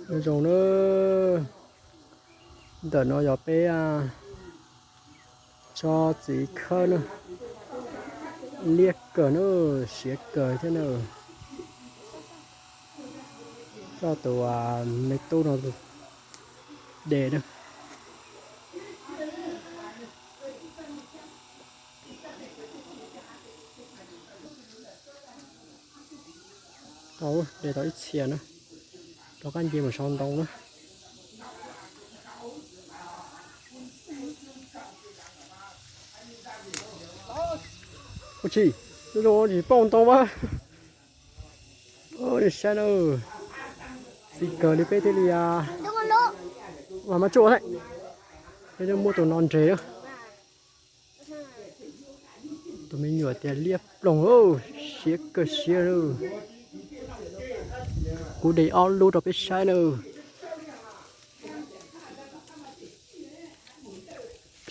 Nyob zoo na, ntawm no yog peb tsob txiv khawb na, liab kawg na, siav kawg thiab na. Coj tus me tub no de na. Tau, de tau ib txhia na, rov qab nce mus sau ntoo na. Ua tsis, zoo tsis pauj ntoo mas. Nej saib na, txiv kawg li peb thiaj li mas maj tsuaj thiab, peb muab tus no nres na. Tus me nyuam tias liab ploog, siav kawg siav na. Kuv de ob lub rau peb saib na.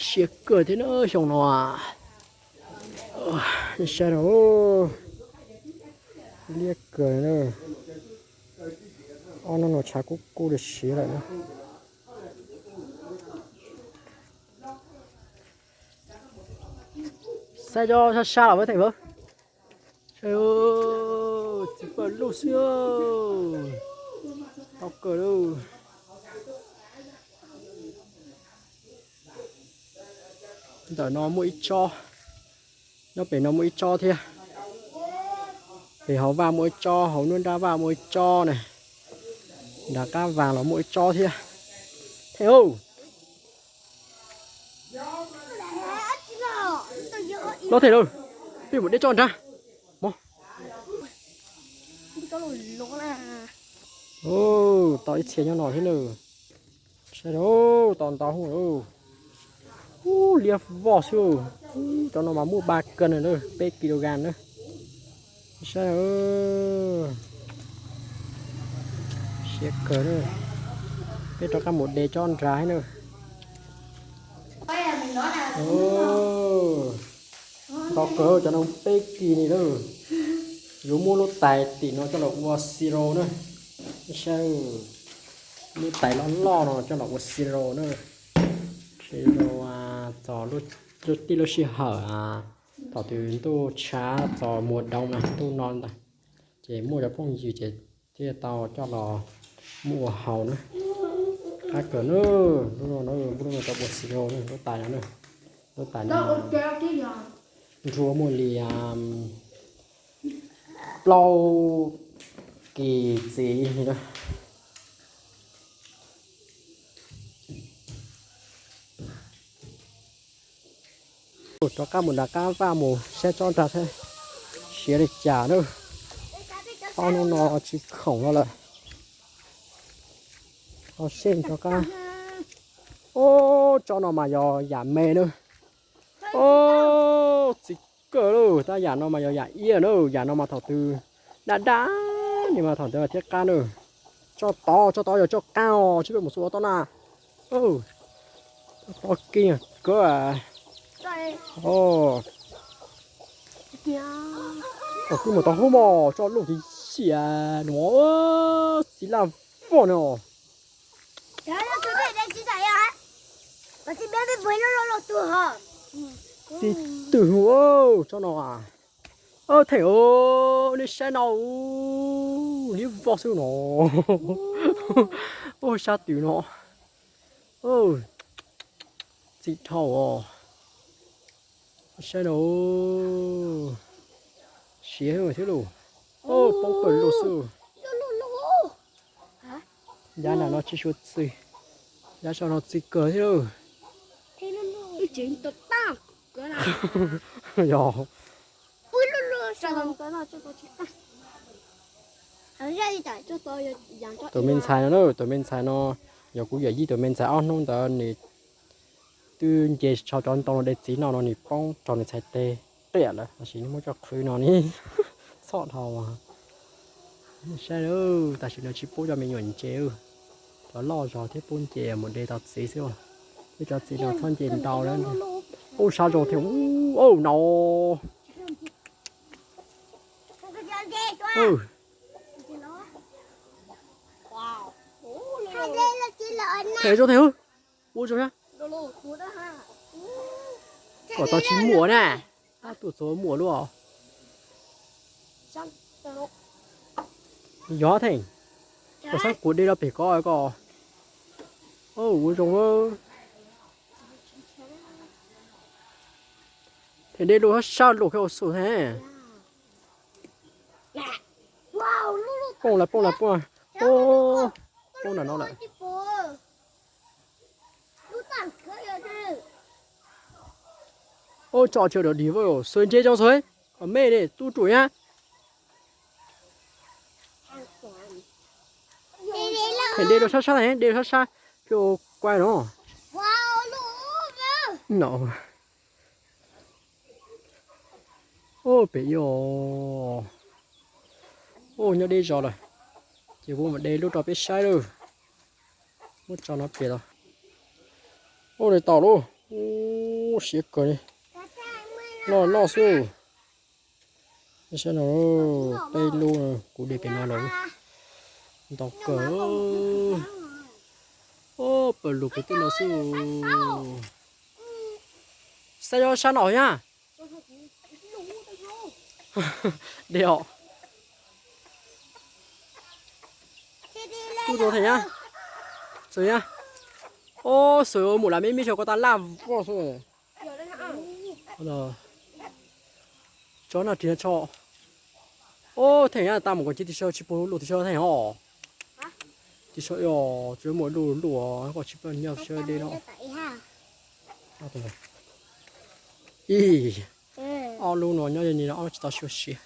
Siav kawg thiab na xyoo no. Saib no, liab kawg na. Ob hnub no tshav kub kub li siav lawm na. Saib cov sab sab los theem vawv. Txiv pawg lug xwb. Tau kawg lauj. Ntawm no muaj ib tsob, nyob pem no muaj ib tsob thiab. Pem hauv vaj muaj ib tsob, hauv nruab nrab vaj muaj ib tsob na. Nram qab vas los muaj ib tsob thiab. Theem lauj. Los theem lauj, peb mus de tsob nrad. Mog. Tau ib txhia nyob no thiab na. Saib, tau ntau. Ub, liab vog xwb. Cov no mas muaj ba kag na, peb kilogram na. Saib, siab kawg na. Peb rov qab mus de tsob nrad na. Ntau kawg, cov no peb kis ni na. Yuav muab lub tais tim no coj los ua siro na. Saib, lub tais loj loj no coj los ua siro na. Siro txog lub tij lub sij hawm thaum twg ntuj tshav txog mùa đông na, ntuj no ntag, ces muaj cov phooj ywg ces thiaj tau coj los muab ua haus na. Qab kawg na, lub no, lub no tau ua siro na, lub tais no na, lub tais no nrua muaj li plaub kis txiv li na. Rov qab mus nram qab vaj mus saib tsob nrad thiab, siav li cas na. Ob hnub no tsis khoom no lawm. Tau seb rov qab. Ub, tsob no mas yog yam me na. Ub, txiv kawg lauj, tab yam no mas yog yam iab na, yam no mas thaum twg daj daj ni mas thaum ntawd thiaj qab na. Tsob tod, tsob tod yog tsob qab os, tsis peb mus xuas tau na. Tsob tod keej kawg. Os, kuj mus tau hub mos, tsob loj tib si no, txiv laj vog no. Txiv twm, tsob no. Theem, nej saib no, liab vog xwb no. Ub, sab twm no. Txi dhau os. Saib no, siav thiab lauj. Poob kawg lug xwb. Yav nram no tsis suav txi, yav saum no txi kawg thiab lauj. Yog. Tus me ntxhais no na, tus me ntxhais no yog kuv yawm yij tus me ntxhais ob hnub ntawd nws twb nce tshau cov ntoo no de txiv noj no nws poob rau nws txhais tes qiam lawm, tab sis nws muab coj qhwv no ne. Txhob dhau. Saib, tam sim no tsis pub cov me nyuam nce, cov loj zog thiab pub nce mus de tau txiv xwb. Thiab cov txiv no txhob nce ntau lawm. Ub, sab zoo thiab, ub, no. Ub, no. Theem zoo theem, ua zoo thiab. Kom tau tsis muaj na. Tuaj txog muaj luaj. Yog theem, koj xav kuv de rau pem ko ko. Ua zoo. Theem de lus sab sab lus qhia ua xum thiab. Poob lawm, poob lawm, poob. Poob nram no lawm. Ub, tso tsawv dawm dig, xuas ntse zoo xuas, kom me li tub ruam nyab. Theem de rau sab sab, de rau sab sab, pheej ua kuaj no. No. Ub, pem ib os. Ub, nyob deb zos lawm. Ces kuv mam de lub rau peb saib lawm. Muab tso no pem los. Ub, de tau lauj. Ub, siab kawg li. Loj loj xwb. Saib no, peb lub kuv de pem no los. Ntau kawg. Ub, pawg lug pem tej no xwb. Saib, sab no nyab. De os. Tub rau theem nyab. Xwm nyab. Ub, xwm mus lawm me me xyov koj tas laj voj xwb. Tso no ris no tso. Ub, theem nyab, tas mus kom cia tim sau tsis pom lus tim sau theem os. Tim sau os, tsuas muaj lus lus os, kom tsis pom nyob sawv de no. Ib, ob lub no nyob ni no ob lub tsis tau xyuas siav.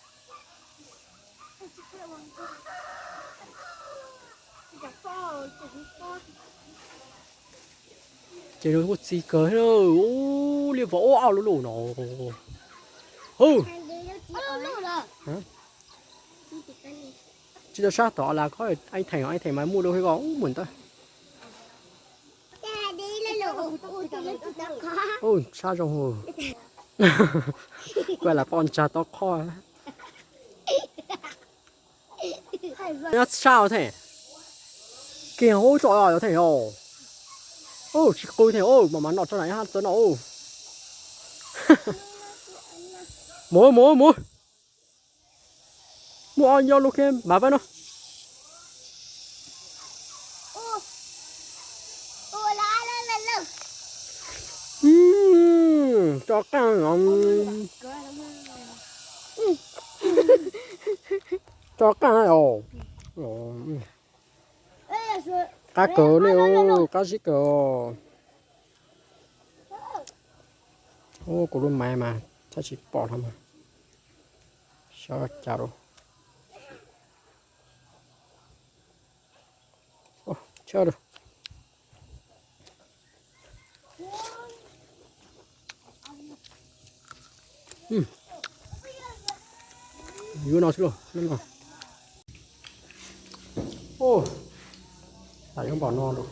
Ces nws kuj txi kawg thiab. Ub, liab vog, ub, ob lub lus no. Hu. Tsis tau sab tom las ko, ib theem, ib theem mas muaj dua ko ub mus ntawd. Ub, sab zoo. Kuv lam pom ntsag tau qhov. Nyob sab os theem. Kiag ub tso os theem os. Ub, tsis qw theem os, mas mas noj tso na, txawm noj ub. Mus mus mus. Muaj ob nyob lub khiab npav pab no. Tso qaaj no. Tso qaaj na os. Qab kawg li, qab zib kawg. Ub, kuv lub maiv mas txhob tsis pom no mas. Xyov cas lawm. Tshaj lawm. Yuav no xwb los no. Ub, tas yuav npaum no lawm.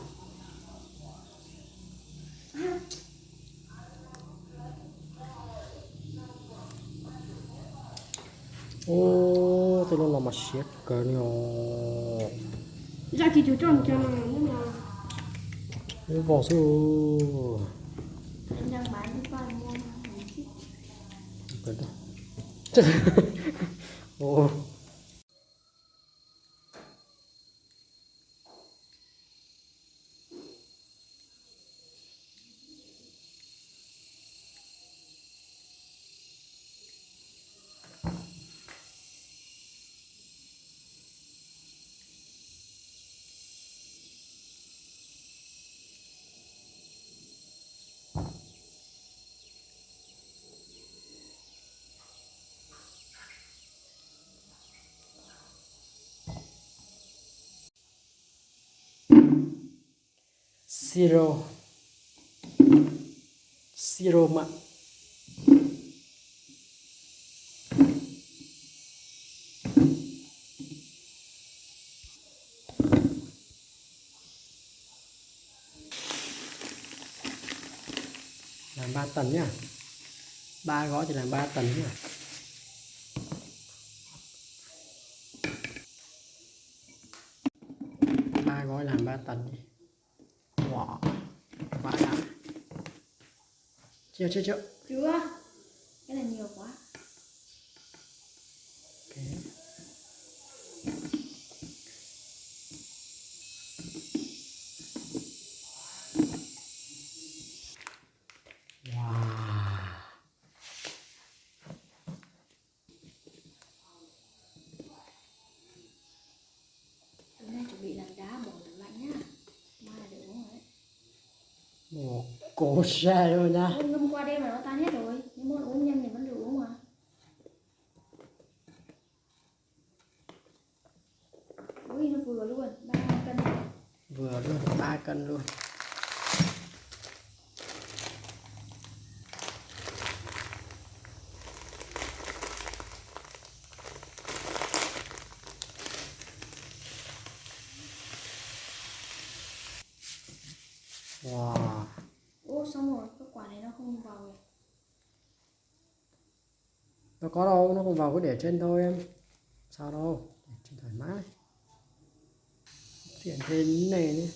Ub, tej lub no mas siab kawg li os. Lub vog xwb. Siro, siro mas. Làm ba tần nhá. Ba gói thì làm ba tần nhá. Ba gói làm ba tần đi. Ua, ua na. Chưa, chưa, chưa. Chưa. Cái này nhiều quá. Ok. Wow. Tối nay chuẩn bị làm đá bổ tủ lạnh nhá. Mai là được uống rồi đấy. Ồ, cũ sai luôn nha. Ôi, ngâm qua đêm mà nó tan hết rồi. Nhưng mà uống nhanh thì vẫn được uống mà. Ui, nó vừa luôn, ba cân. Vừa luôn, ba cân luôn. Wow. Ủa, xong rồi, cái quả này nó không vào rồi. Nó có đâu, nó không vào cái để trên thôi em. Sao đâu, để trên thoải mái. Chuyện thế này nữa.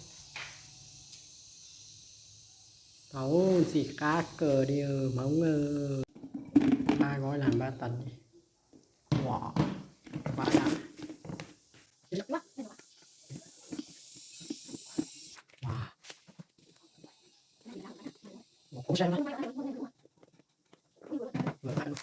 Tau, xim qab kawg li Hmoob ơi. Ba gói làm ba tấn đi. Wow. Quá đã. Wow. Một cú săn lắm. Vừa ăn.